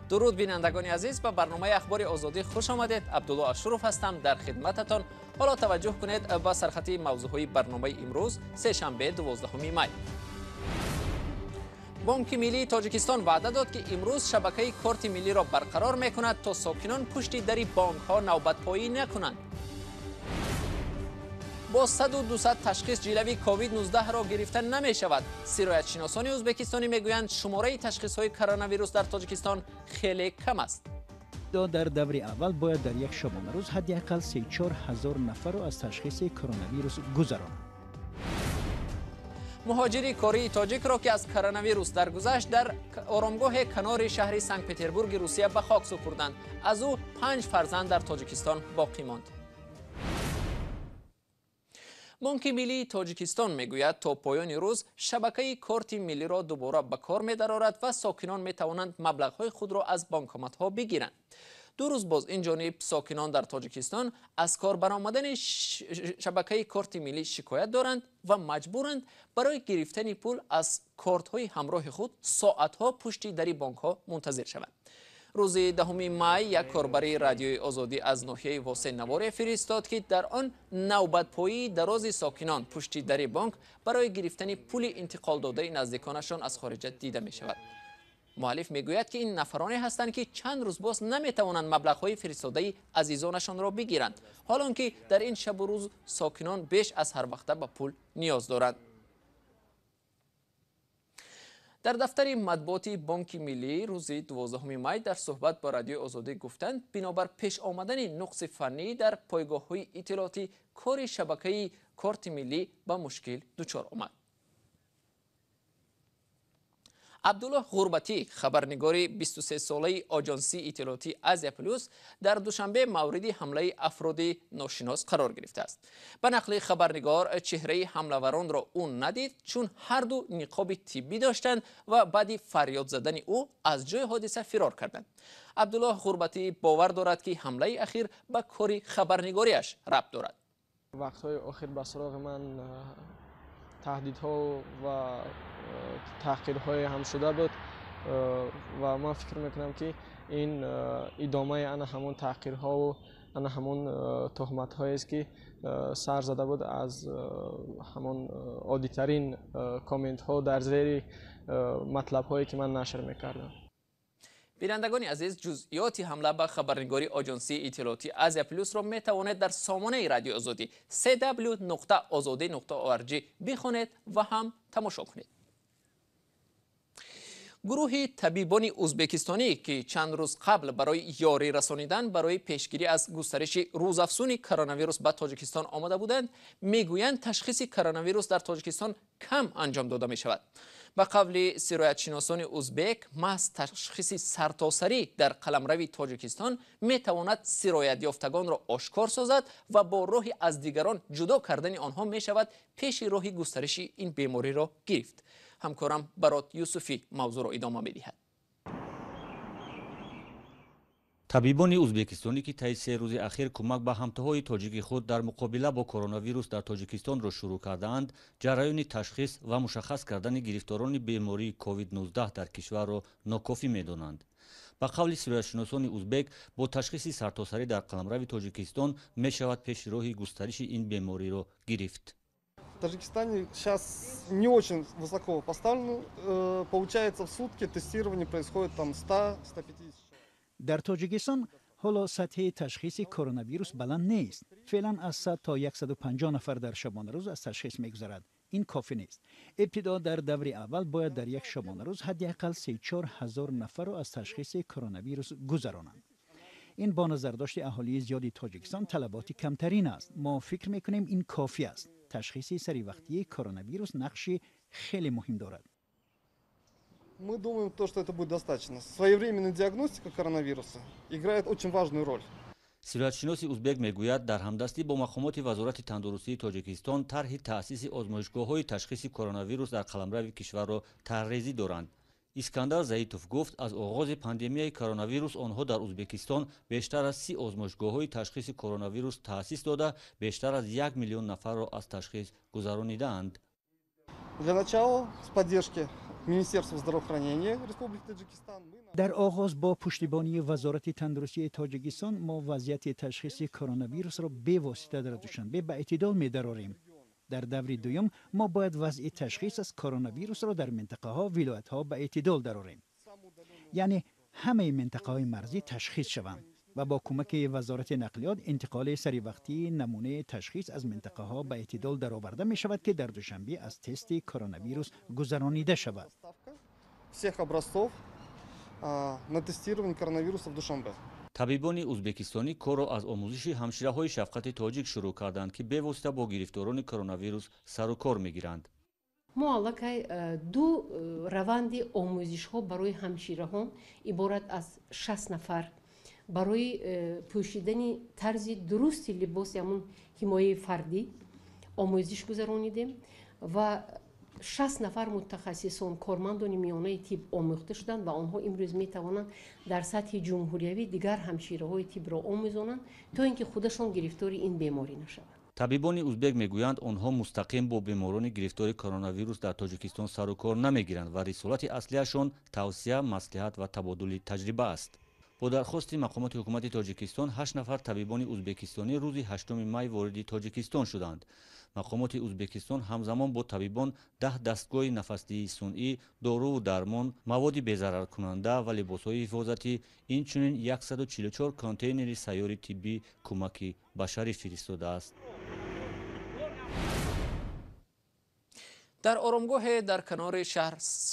Дуруд, бинандагони азиз, ба барномаи Ахбори Озодӣ хуш омадед. Абдулло Ашуров ҳастам, дар хидмататон. Ҳоло таваҷҷӯҳ кунед ба сархати мавзӯъҳои барномаи имрӯз, сешанбе, 12 май. Бонки миллии Тоҷикистон ваъда дод, ки имрӯз шабакаи корти миллиро барқарор мекунад, то сокинон пушти дари бонкҳо навбатпоӣ накунанд. Бо 100-200 ташхис ҷилави COVID-19-ро гирифта намешавад. Сироятшиносони ӯзбекистонӣ мегӯянд, шумораи ташхисҳои коронавирус дар Тоҷикистон хеле кам аст. Дар даври аввал бояд дар як шабонарӯз ҳадди ақал 3-4 ҳазор нафарро аз ташхиси коронавирус гузаронанд. Муҳоҷири кории тоҷикро, ки аз коронавирус даргузашт, дар оромгоҳи канори шаҳри Санкт Петербурги Русия ба хок супурданд. Аз ӯ панҷ фарзанд дар Тоҷикистон боқӣ монд. Бонки миллии Тоҷикистон мегӯяд, то поёни рӯз шабакаи корти миллиро дубора ба кор медарорад ва сокинон метавонанд маблағҳои худро аз банкоматҳо бигиранд. 2 рӯз боз ин ҷониб сокинон дар Тоҷикистон аз кор баромадани шабакаи корти миллӣ шикоят доранд ва маҷбуранд барои гирифтани пул аз кортҳои ҳамроҳи худ соатҳо пушти дари бонкҳо мунтазир шаванд. Рӯзи 10 май як корбари Радиои Озодӣ аз ноҳияи Восе наворе фиристод, ки дар он навбатпоии дарози сокинон пушти дари бонк барои гирифтани пули интиқолдодаи наздиконашон аз хориҷа дида мешавад. Муаллиф мегӯяд, ки ин нафароне ҳастанд, ки чанд рӯз боз наметавонанд маблағҳои фиристодаи азизонашонро бигиранд, ҳолон ки дар ин шабу рӯз сокинон беш аз ҳар вақта ба пул ниёз доранд. Дар дафтари матбуоти Бонки миллӣ рӯзи 12 май дар суҳбат бо Радиои Озодӣ гуфтанд, бинобар пеш омадани нуқси фаннӣ дар пойгоҳҳои иттилоотӣ кори шабакаи корти миллӣ ба мушкил дучор омад. Абдуллоҳ Ғурбатӣ, хабарнигори 23-солаи оҷонсии иттилоотии Азия Плюс, дар Душанбе мавриди ҳамлаи афроди ношинос қарор гирифтааст. Ба нақли хабарнигор, чеҳраи ҳамлаваронро ӯ надид, чун ҳарду ниқоби тиббӣ доштанд ва баъди фарёд задани ӯ аз ҷои ҳодиса фирор карданд. Абдуллоҳ Ғурбатӣ бовар дорад, ки ҳамлаи ахир ба кори хабарнигориаш рабт дорад. Вақтҳои охир ба суроғи ман таҳдидҳо ва таҳқирҳое ҳам шуда буд ва ман фикр мекунам, ки ин идомаи ана ҳамон таҳқирҳову ана ҳамон туҳматҳоест, ки сар зада буд аз ҳамон оддитарин комментҳо дар зери матлабҳое, ки ман нашр мекардам. Бинандагони азиз, ҷузъиёти ҳамла ба хабарнигори оҷонсии иттилоотии Азия Плюсро метавонед дар сомонаи Радиои Озодӣ cw.ozodi.org бихонед ва ҳам тамошо кунед. Гурӯҳи табибони ӯзбекистонӣ, ки чанд рӯз қабл барои ёрӣ расонидан барои пешгирӣ аз густариши рӯзафзуни коронавирус ба Тоҷикистон омада буданд, мегӯянд, ташхиси коронавирус дар Тоҷикистон кам анҷом дода мешавад. Ба қавли сироятшиносони ӯзбек, маҳз ташхиси сартосарӣ дар қаламрави Тоҷикистон метавонад сироятёфтагонро ошкор созад ва бо роҳи аз дигарон ҷудо кардани онҳо мешавад пеши роҳи густариши ин бемориро гирифт. Ҳамкорам Барот Юсуфӣ мавзӯъро идома медиҳад. Табибони ӯзбекистонӣ, ки таи 3 рӯзи ахир кӯмак ба ҳамтоҳои тоҷики худ дар муқобила бо коронавирус дар Тоҷикистонро шурӯъ кардаанд, ҷараёни ташхис ва мушаххас кардани гирифторони бемории COVID-19 дар кишварро нокофӣ медонанд. Ба қавли сироятшиносони ӯзбек, бо ташхиси сартосарӣ дар қаламрави Тоҷикистон мешавад пеши роҳи густариши ин бемориро гирифт. В Таджикистане сейчас не очень высоко поставлено. Получается, в сутки тестирование происходит там 100-150. Дар Тоҷикистон ҳоло сатҳи ташхиси коронавирус баланд нест. Феълан аз 100 то 150 нафар дар шабонарӯз аз ташхис мегузарад. Ин кофӣ нест. Ибтидо дар даври аввал бояд дар як шабонарӯз ҳадди ақал 3-4 ҳазор нафарро аз ташхиси коронавирус гузаронанд. Ин бо назардошти аҳолии зиёди Тоҷикистон талаботи камтарин аст. Мо фикр мекунем, ин кофӣ аст. Ташхиси саривақтии коронавирус нақши хеле муҳим дорад. Мы думаем, то, что это будет достаточно. Своевременная диагностика коронавируса играет очень важную роль. Сироятшиноси узбек мегӯяд, дар ҳамдастӣ бо мақомоти Вазорати тандурустии Тоҷикистон тарҳи таъсиси озмоишгоҳҳои ташхиси коронавирус дар қаламрави кишварро тарҳрезӣ доранд. Искандар Заитов гуфт, аз оғози пандемияи коронавирус онҳо дар Узбекистон бештар аз 30 озмоишгоҳҳои ташхиси коронавирус таъсис дода, бештар аз 1 миллион нафарро аз ташхис гузаронидаанд. Для начала, с поддержки Министерства здравоохранения Республики Таджикистан. Дар оғоз бо пуштибонии Вазорати тандурустии Тоҷикистон мо вазъияти ташхиси коронавирусро бевосита дар Душанбе ба эътидол медарорем. Дар даври дуюм мо бояд вазъи ташхис аз коронавирусро дар минтақаҳо, вилоятҳо ба эътидол дарорем. Яъне ҳамаи минтақаҳои марзӣ ташхис шаванд ва бо кӯмаки Вазорати нақлиёт интиқоли саривақтии намунаи ташхис аз минтақаҳо ба эътидол дароварда мешавад, ки дар Душанбе аз тести коронавирус гузаронида шавад. Всех образцов на тестирование коронавируса в Душанбе. Табибони узбекистонӣ корро аз омӯзиши ҳамшираҳои шафқати тоҷик шурӯъ карданд, ки бевосита бо гирифторони коронавирус сару кор мегиранд. Мо аллакай ду раванди омӯзишҳо барои ҳамшираҳон иборат аз 60 нафар барои пӯшидани тарзи дурусти либоси ҳамун ҳимояи фардӣ омӯзиш гузаронидем ва 60 нафар мутахассисон, кормандони миёнаи тиб омӯхта шуданд ва онҳо имрӯз метавонанд дар сатҳи ҷумҳуриявӣ дигар ҳамшираҳои тибро омӯзонанд, то ин ки худашон гирифтори ин беморӣ нашаванд. Табибони узбек мегӯянд, онҳо мустақим бо беморони гирифтори коронавирус дар Тоҷикистон сару кор намегиранд ва рисолати аслияшон тавсия, маслиҳат ва табодули таҷриба аст. Бо дархости мақомоти ҳукумати Тоҷикистон 8 нафар табибони узбекистонӣ рӯзи 8 май вориди Тоҷикистон шуданд. Мақомоти Узбекистон ҳамзамон бо табибон 10 дастгоҳи нафасдиҳии сунъӣ, доруву дармон, маводи безараркунанда ва либосҳои ҳифозатӣ, инчунин 144 контейнери сайёри тиббӣ кӯмаки башарӣ фиристодааст. Дар оромгоҳе дар канори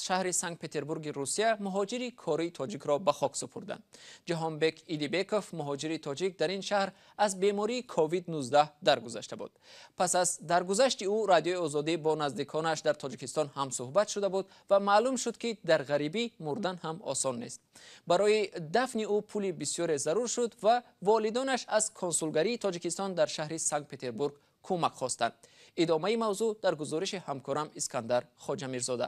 шаҳри Санкт-Петербурги Русия муҳоҷири кории тоҷикро ба хок супурданд. Ҷаҳонбек Идибеков, муҳоҷири тоҷик, дар ин шаҳр аз бемории COVID-19 даргузашта буд. Пас аз даргузашти ӯ Радиои Озодӣ бо наздиконаш дар Тоҷикистон ҳамсӯҳбат шуда буд ва маълум шуд, ки дар ғарибӣ мурдан ҳам осон нест. Барои дафни ӯ пули бисёре зарур шуд ва волидонаш аз консулгарии Тоҷикистон дар шаҳри Санкт-Петербург кӯмак хостанд. Идомаи мавзӯъ дар гузориши ҳамкорам Искандар Хоҷамирзода.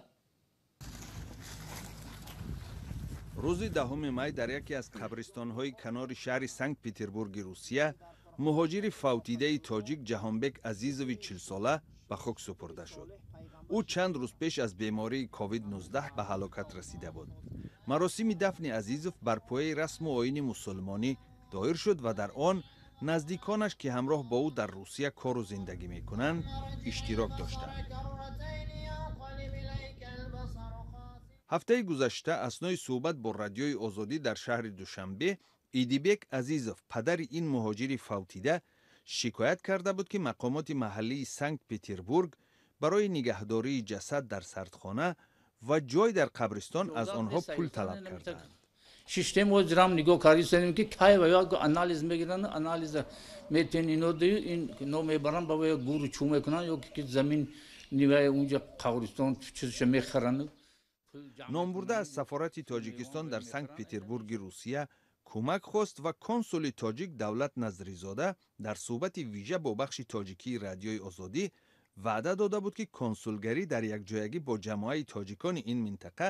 Рӯзи 10 май дар яке аз қабристонҳои канори шаҳри Санкт-Петербурги Русия муҳоҷири фавтидаи тоҷик Ҷаҳонбек Азизови 40сола ба хок супурда шуд. Ӯ чанд рӯз пеш аз бемории COVID-19 ба ҳалокат расида буд. Маросими дафни Азизов бар пояи расму оини мусулмонӣ доир шуд ва дар он наздиконаш, ки ҳамроҳ бо ӯ дар Русия кору зиндагӣ мекунанд, иштирок доштанд. Ҳафтаи гузашта аснои суҳбат бо Радиои Озодӣ дар шаҳри Душанбе Идибек Азизов, падари ин муҳоҷири фавтида, шикоят карда буд, ки мақомоти маҳаллии Санкт-Петербург барои нигаҳдории ҷасад дар сардхона ва ҷой дар қабристон аз онҳо пул талаб кардаанд. Шиштем озирам нигоҳ кардистем, ки кай ва ё анализ мегиранд, анализ метен ино дию ино мебаранд, ба ва гуру чӯ мекунанд ё ки замин нивай унҷа қабристон чизша мехаранд. Номбурда аз сафорати Тоҷикистон дар Санкт-Петербурги Русия кӯмак хост ва консули тоҷик Давлат Назризода дар суҳбати вижа бо бахши тоҷикии Радиои Озодӣ ваъда дода буд, ки консулгарӣ дар якҷоягӣ бо ҷамоаи тоҷикони ин минтақа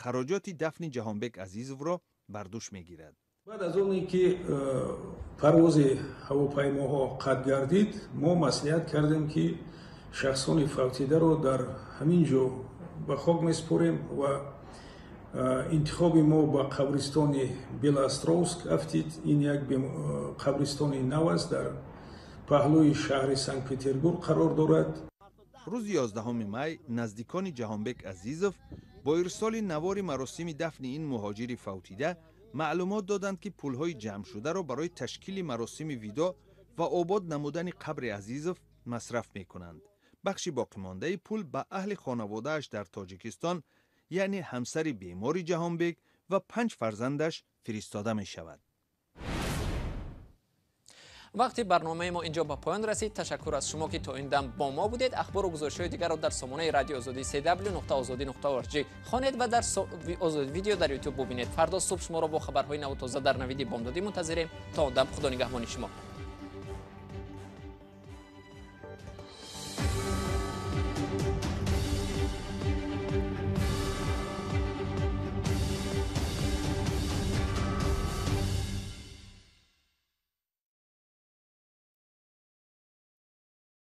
хароҷоти дафни Ҷаҳонбек Азизовро бар дӯш мегирад. Баъд аз оне ки парвози ҳавопаймоҳо қатъ гардид, мо маслиҳат кардем, ки шахсони фавтидаро дар ҳамин ҷо ба хок месупорем ва интихоби мо ба қабристони Белоостровск афтид. Ин як қабристони нав аст, дар паҳлӯи шаҳри Санкт-Петербург қарор дорад. Рӯзи 11 май наздикони Ҷаҳонбек Азизов бо ирсоли навори маросими дафни ин муҳоҷири фавтида маълумот доданд, ки пулҳои ҷамъшударо барои ташкили маросими видо ва обод намудани қабри Азизов масраф мекунанд. Бахши боқимондаи пул ба аҳли хонаводааш дар Тоҷикистон, яъне ҳамсари бемори Ҷаҳонбек ва 5 фарзандаш фиристода мешавад. Вақти барномаи мо инҷо ба поён расид. Ташаккур аз шумо, ки то ин дам бо мо будед. Ахбору гузоришҳои дигарро дар сомонаи Радиои Озодӣ cw.ozodi.org хонед ва дар видео дар YouTube бубинед. Фардо субҳ шуморо бо хабарҳои наву тоза дар навиди бомдодӣ мунтазирем. То он дам Худо нигаҳбони шумо.